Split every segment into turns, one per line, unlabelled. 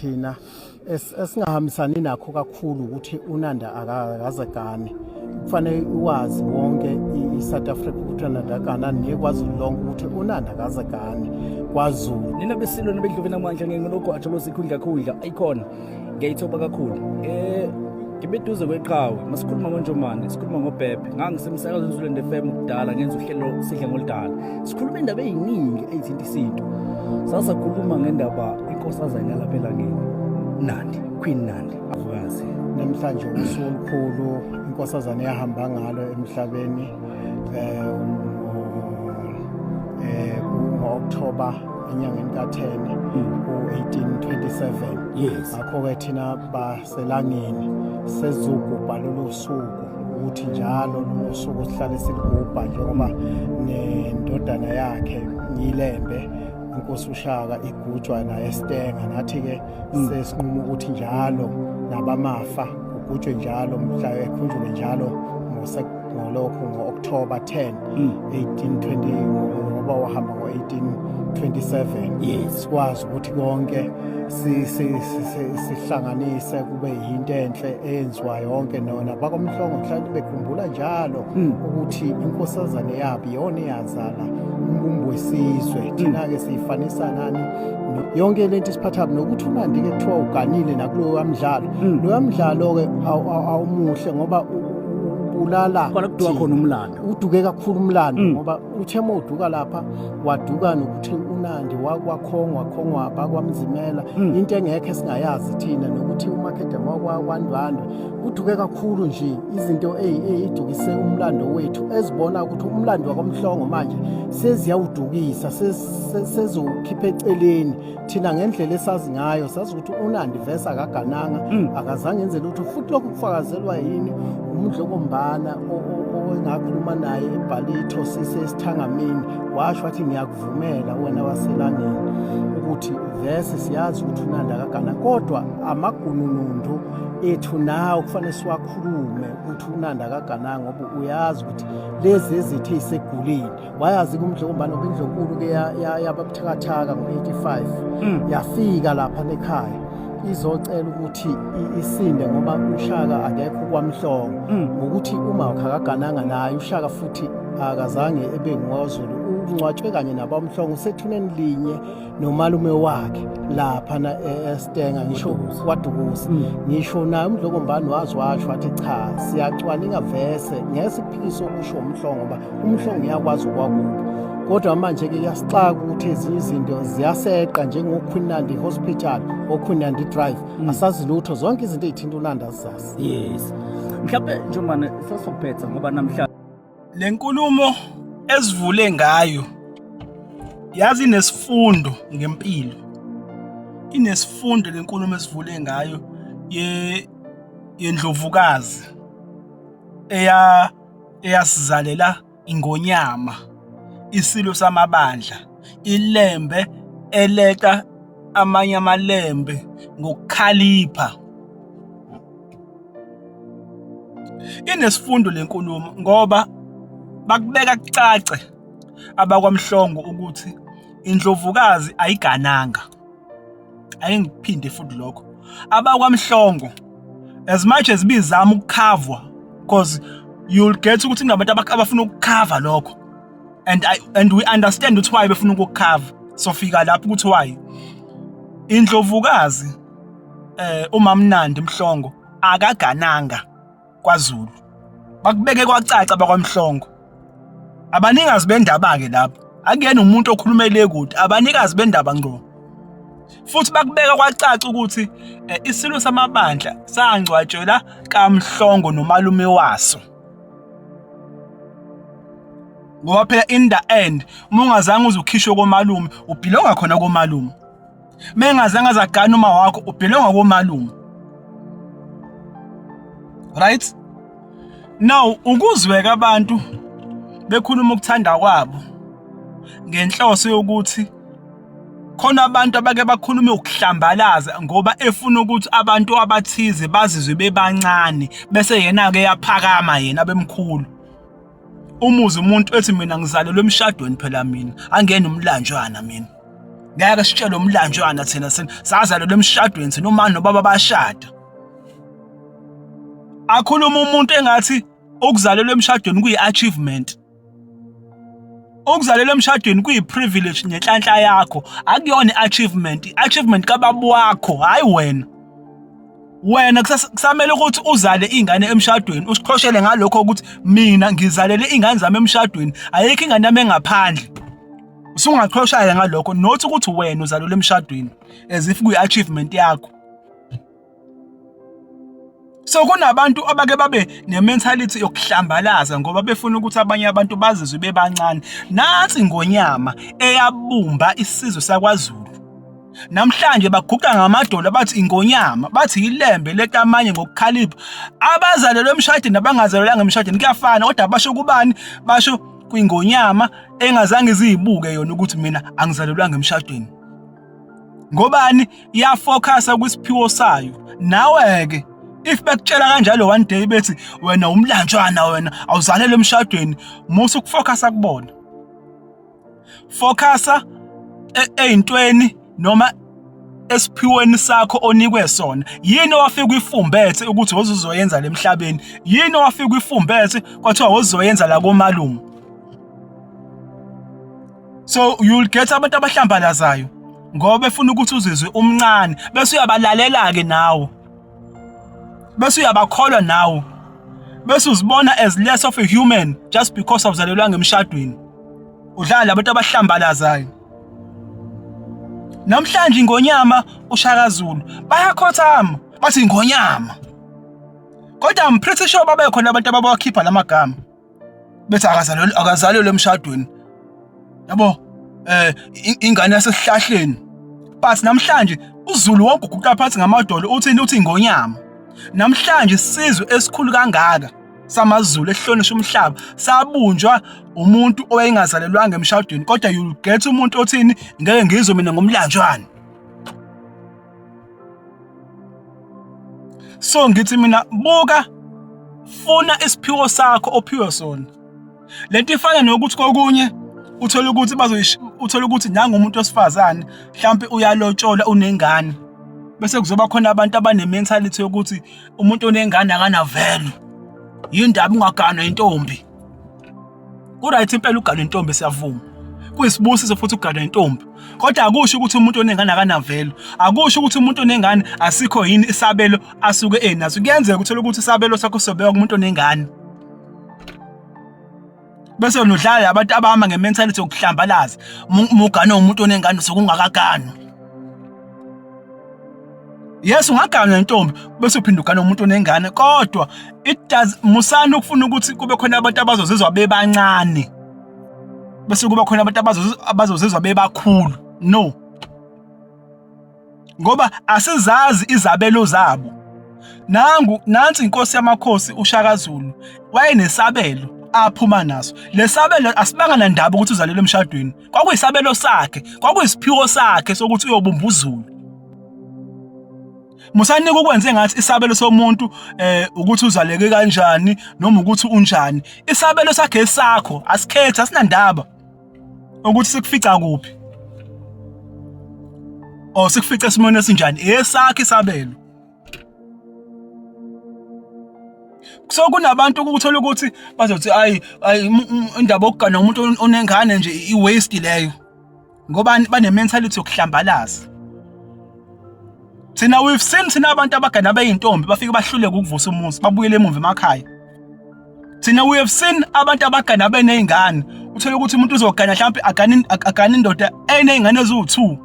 Thina esingahambisani nakho kakhulu ukuthi uNanda akaze gane. Kufanele iwazi wonke i-South Africa ukuthi uNanda akana neKwaZulu lonke ukuthi uNanda akaze gane kwaZulu.
Nina besilo nabedlovu namandla ngenqologwaja losikhundla khundla ayikhona ngiyayithoba kakhulu. Ngibeduze kweqhawe masikhuluma ngonjomane sikhuluma ngobhebhe ngangisemsakazweni Zululand FM kudala ngenza uhlelo sidle ngoludala sikhuluma indaba eziningi ezithinta isintu sasakhuluma ngendaba inkosazane yalapha elangeni Nandi Queen Nandi avukazi.
Namhlanje usuku olukhulu inkosazane yahamba ngalo emhlabeni ngo-October enyangeni ka-10 ku-1827. Ngakho-ke thina baselangeni sezogubha lolu suku ukuthi njalo lolu suku sihlale siligubha njengoba nendodana yakhe iLembe inkosi uShaka igujwa naye eStenga. Nathi-ke sesinquma ukuthi njalo nabamafa kugujwe njalo mhla ekhunjulwe njalo ngolokhu ngo-October 10 1820 ngoba wahamba ngo-1827. Sikwazi ukuthi konke sihlanganise kube yinto enhle eyenziwa yonke nona bakwamhlongo mhlawumbe bekhumbula njalo ukuthi inkosazane yabo iyona eyazala umbumbi wesizwe. Thina-ke siyifanisa nani yonke lento isiphatha nokuthi uNandi-ke kuthiwa uganile nakuloya mdlalo. Loya mdlalo-ke awumuhle ngoba ubulala
khona kuduka khona umlando.
Uduke kakhulu umlando ngoba uthe uma uduka lapha waduka nokuthi uNandi wakwakhongwa khongwa bakwamzimela into engekho esingayazi thina nokuthi uMakhedema wakwaNdwandwe uduke kakhulu nje izinto eyidukise umlando wethu ezibona ukuthi umlando wakwamhlongo manje seziyawudukisa sezowukhipha eceleni. Thina ngendlela esazi ngayo sazi ukuthi uNandi vese akagananga, akazange enze lutho futhi lokhu kufakazelwa yini umdlokombana engakhuluma naye eBhalitho sisesithangamini washo wathi ngiyakuvumela wena waselangeni ukuthi vese siyazi ukuthi uNandi akagana kodwa amagununundu ethu nawo kufanele siwakhulume ukuthi uNandi akagananga ngoba uyazi ukuthi lezi ezithi isegulini wayazi kumdlokombana ngoba indlonkulu ke yababuthakathaka ngo-85 yafika lapha nekhaya izocela ukuthi isinde ngoba uShaka akekho kwamhlongo ngokuthi uma akagananga naye uShaka futhi akazange ebe ngowazulu ungcwatshwe kanye nabamhlongo usethuneni linye nomalume wakhe lapha na eStenga ngisho kwaDukuza ngisho naye umdlokombani wazi washo wathi cha siyacwaninga vese ngeke sikuphikise okusho umhlongo ngoba umhlongo uyakwazi ukwakuphi kodwa manje ke kuyasixaka ukuthi ezinye izinto ziyaseqa njengoQueen Nandi Hospital oQueen Nandi Drive asazi lutho zonke izinto ezithinta uNandi asizazi.
Yes, mhlawumbe njengoba sasophetha ngoba namhla
Le nkulumo esivule ngayo yazi inesifundo ngempilo, inesifundo le nkulumo esivule ngayo ye yendlovukazi eya eyasizalela ingonyama, isilo samabandla, ilembe eleqa amanye amalembe ngokukhalipha. Inesifundo le nkulumo ngoba bakubeka kucace abakwaMhlongo ukuthi indlovukazi ayigananga. Ake ngikuphinde futhi lokho. AbakwaMhlongo as much as bizama ukukhavwa because you'll get ukuthi kunabantu abafuna ukukhava lokho and we understand ukuthi why befuna ukukhava. Sofika lapho ukuthi why indlovukazi uMamnandi Mhlongo akagananga kwaZulu. Bakubeke kwacaca bakwaMhlongo. Abanikazi bendaba ke lapho akuyena umuntu okhulumele kude, abanikazi bendaba ngqo. Futhi bakubeka kwacaca ukuthi isilo samabandla sangcwatshelwa kaMhlongo nomalume waso. Ngoba phela in the end uma ungazange uze ukhishwe komalume ubhilonga khona komalume. Mengazange azagana uma wakho ubhilonga komalume. Right? Now ukuzweka abantu bekhuluma ukuthanda kwabo ngenhloso yokuthi khona abantu abake bakhulume ukuhlambalaza ngoba efuna ukuthi abantu abathize bazizwe bebancane bese yena-ke yaphakama yena bemkhulu. Umuze umuntu ethi mina ngizalelwe emshadweni phela mina angena umlanjwana mina. Ngeke sitshelwe umlanjwana thina sazalelwa emshadweni thina uma nobaba bashada. Akhuluma umuntu engathi ukuzalelwa emshadweni kuyi-achievement. Ukuzalelwa emshadweni kuyi-privilege nenhlanhla yakho, akuyona i-achievement. I-achievement kababa wakho, hhayi wena. Wena kusamele ukuthi uzale ingane emshadweni, usiqhoshele ngalokho ukuthi mina ngizalele ingane zami emshadweni, ayikho ingane yami engaphandle. Usungaqhosha-ke ngalokho, not ukuthi wena uzalelwe emshadweni as if kuyi-achievement yakho. So kunabantu abake babe ne-mentality yokuhlambalaza ngoba befuna ukuthi abanye abantu bazizwe bebancane. Nansi ingonyama eyabumba isizwe sakwaZulu. Namhlanje baguqa ngamadolo bathi ingonyama, bathi ilembe lekamanye ngokukhalipha. Abazalelwe emshadweni nabangazalelwanga emshadweni kuyafana kodwa basho kubani? Basho kwingonyama engazange iziyibuke yona ukuthi mina angizalelwanga emshadweni. Ngobani? Iyafocusa kwisiphiwo sayo. Nawe-ke if bekutshela kanjalo one day bethi wena umlanjwana wena awuzalelwe emshadweni, musa ukufocusa kubona. Focusa ey'ntweni noma esiphiweni sakho onikwe sona. Yini owafika uyifumbethe ukuthi wozuzoyenza lemhlabeni? Yini owafika uyifumbethe kwathiwa wozuzoyenza la komalume? So you'll get abantu abahlambalazayo ngoba befuna ukuthi uzizwe umncane bese uyabalalela-ke nawe, bese uyabakholwa nawe, bese uzibona as less of a human just because awuzalelwanga emshadweni. Udlala labantu abahlambalazayo. Namhlanje ingonyama uShaka Zulu bayakhothama bathi ingonyama, kodwa I'm pretty sure babekhona abantu ababakhipha lamagama bethi akazalelwe akazalelwe emshadweni, yabo, ingane yasesihlahleni. But namhlanje uZulu wonke uguqa phansi ngamadolo uthini? Uthi ingonyama. Namhlanje isizwe esikhulu kangaka samaZulu esihlonishwa umhlaba sabunjwa umuntu owayengazalelwanga emshadweni, kodwa you'll get umuntu othini, ngeke ngizwe mina ngomlanjwana. So ngithi mina buka, funa isiphiwo sakho ophiwe sona. Lento ifana nokuthi kokunye uthola ukuthi uthola ukuthi nangu umuntu wesifazane mhlampe uyalotshola unengane, bese kuzoba khona abantu abane-mentality yokuthi umuntu onengane akanavelo, yindaba ungaganwa intombi. Ku-right impela uganwa intombi, siyavuma, kuyisibusiso futhi ukuganwa intombi, kodwa akusho ukuthi umuntu onengane akanavelo, akusho ukuthi umuntu onengane asikho yini isabelo asuke enaso. Kuyenzeka uthole ukuthi isabelo sakho sobekwa kumuntu onengane, bese nodlala abantu abahamba nge-mentality yokuhlambalaza. Mugane umuntu onengane sokungakaganwa. Yes, ungaganwa intombi bese uphinda ugane umuntu onengane, kodwa it does musani ukufuna ukuthi kube khona abantu abazozizwa bebancane bese kuba khona abantu abazozizwa bebakhulu. No, ngoba asizazi izabelo zabo. Nangu nansi inkosi yamakhosi uShaka Zulu wayenesabelo aphuma naso. Lesabelo asibanga nandaba ukuthi uzalelwe emshadweni, kwakuyisabelo sakhe, kwakuyisiphiwo sakhe sokuthi uyobumba uZulu. Musanika ukwenze ngathi isabelo somuntu ukuthi uzaleke kanjani noma ukuthi unjani. Isabelo sakhe esakho, asikhethi, asinandaba ukuthi sikufica kuphi or sikufica esimweni esinjani, esakhe isabelo. So kunabantu ukuthola ukuthi bazothi ayi ayi indaba yokugana umuntu onengane nje i-waste leyo, ngoba bane-mentality yokuhlambalaza. Thina we've seen thina abantu abagana beyintombi bafike bahluleke ukuvusa umuzi, babuyele emuva emakhaya. Thina we have seen abantu abagana beney'ngane, uthole ukuthi umuntu uzogana mhlawumbe agane indoda eney'ngane eziwu-2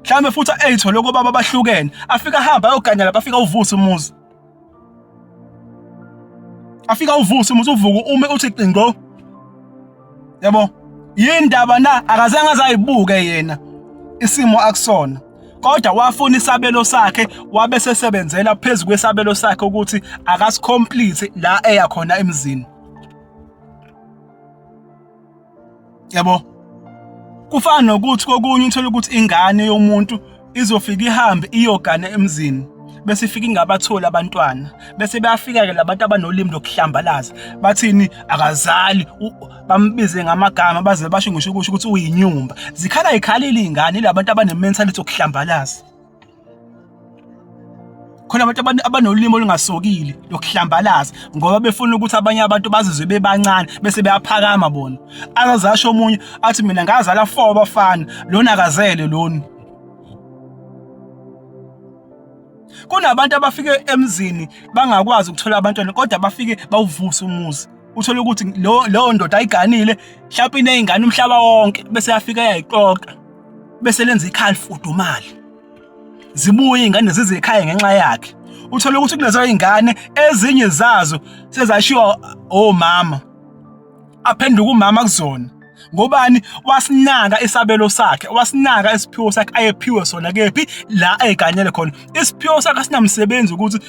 mhlawumbe futhi ey'thole kobaba abahlukene, afike ahambe ayogana lapha, afike awuvuse umuzi, afike awuvuse umuzi, uvuke ume uthi qingo, yabo. Yindaba na akazange azayibuke yena isimo akusona, kodwa wafuna isabelo sakhe, wabe sesebenzela phezu kwesabelo sakhe ukuthi akasicomplete la eya khona emzini, yabo. Kufana nokuthi kokunye uthola ukuthi ingane yomuntu izofika ihambe iyogana emzini, Bese ifika ingabatholi abantwana, bese bayafika-ke labantu abanolimi lokuhlambalaza, bathini akazali, bambize ngamagama baze basho ngisho ukusho ukuthi uyinyumba. Zikhala yikhalile iy'ngane ilabantu abane-mentality yokuhlambalaza. Khona abantu abanolimi olungasokile lokuhlambalaza ngoba befuna ukuthi abanye abantu bazizwe bebancane bese beyaphakama bona. Akazasho omunye athi mina ngazala 4 abafana, lona akazele lona. Kunabantu abafike emzini bangakwazi ukuthola abantwana kodwa bafike bawuvuse umuzi. Uthole ukuthi lo leyo ndoda ayiganile mhlawumbe ineyingane umhlaba wonke bese yafika yayiqoqa bese lenza ikhaya lifudumale. Zibuye ingane zize ekhaya ngenxa yakhe. Uthole ukuthi kulezo ingane ezinye zazo sezashiwa omama. Aphenduka umama kuzona. Ngobani wasinaka isabelo sakhe, wasinaka isiphiwo sakhe ayephiwe sona kephi la ayiganyele khona. Isiphiwo sakhe asinamsebenzi ukuthi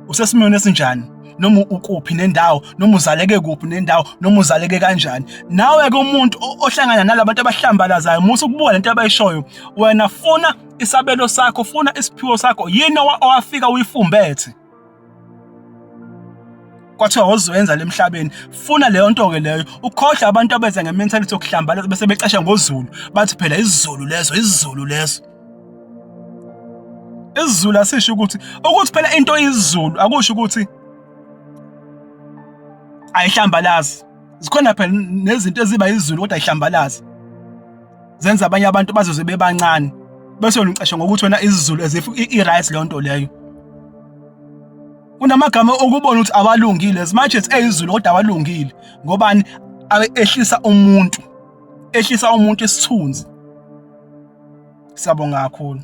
usesimweni esinjani noma ukuphi nendawo noma uzaleke kuphi nendawo noma uzaleke kanjani. Nawe ke umuntu ohlangana nalabantu abahlambalazayo musa ukubuka lento abayishoyo. Wena funa isabelo sakho, funa isiphiwo sakho, yini owafika uyifumbethe. Kwathiwa wozoyenza lemhlabeni, funa leyo nto ke leyo. Ukhohle abantu abeza ngementality yokuhlambalaza bese becasha ngoZulu, bathi phela isiZulu leso, isiZulu leso. IsiZulu asisho ukuthi phela into isiZulu akusho ukuthi ayihlambalazi. Zikhona phela nezinto eziba isiZulu kodwa ayihlambalazi. Zenza abanye abantu bazizwe bebancane bese wena ucasha ngokuthi wena isiZulu as if i-right leyo nto leyo. Kunamagama okubona ukuthi awalungile as much as eyisiZulu kodwa awalungile ngobani ehlisa umuntu, ehlisa umuntu isithunzi. Siyabonga kakhulu.